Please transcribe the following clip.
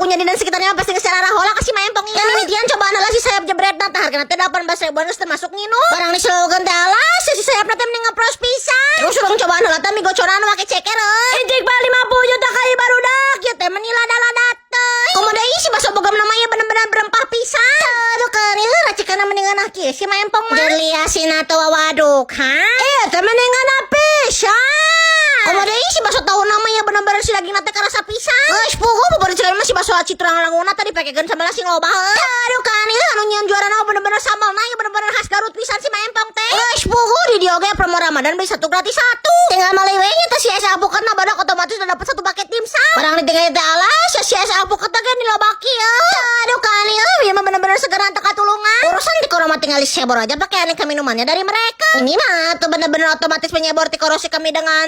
Jadi dan sekitarnya pasti geus hola ka si Maempong ieu. Mimitian cobaan heula si sayap jebret tah, hargana teh 18 ribuan geus termasuk nginum. Barang di slogan teh, alas si sayap teh mending ngepros pisan. Terus urang cobaan heula teh mie gocoran make ceker euy. Ijik pa 50 juta kali barudak ieu teh meni lada-lada teh. Komo deui si bakso bogem namanya bener-bener berempah pisan. Aduh, keun ieu racikanna mending ngeunah kieu si Maempong mah. Geli asin atau waduk, ha? Iya teh mending ngeunah pisan. Komo deui si bakso tahu namanya bener-bener si daging teh karasa pisan. Geus puguh babari mah si bakso aci tulang languna tadi pakekeun sambal sing loba heuh. Aduh kan ieu anu nyieun juarana bener-bener sambalna ieu bener-bener khas Garut pisan si Maempong teh. Geus puguh di dieu oge promo Ramadan beli satu gratis satu. Tinggal meuli we nya teh si es alpukat na badak, otomatis udah dapet satu paket dimsum. Barang ditinggal teh, alas si es alpukat teh ge loba kieu. Aduh kan ieu ieu mah bener-bener segera teu katulungan. Urusan tikoro mah tinggal disebor aja pakai aneka minumannya dari mereka. Ini mah tuh bener-bener otomatis menyebor tikoro si kami dengan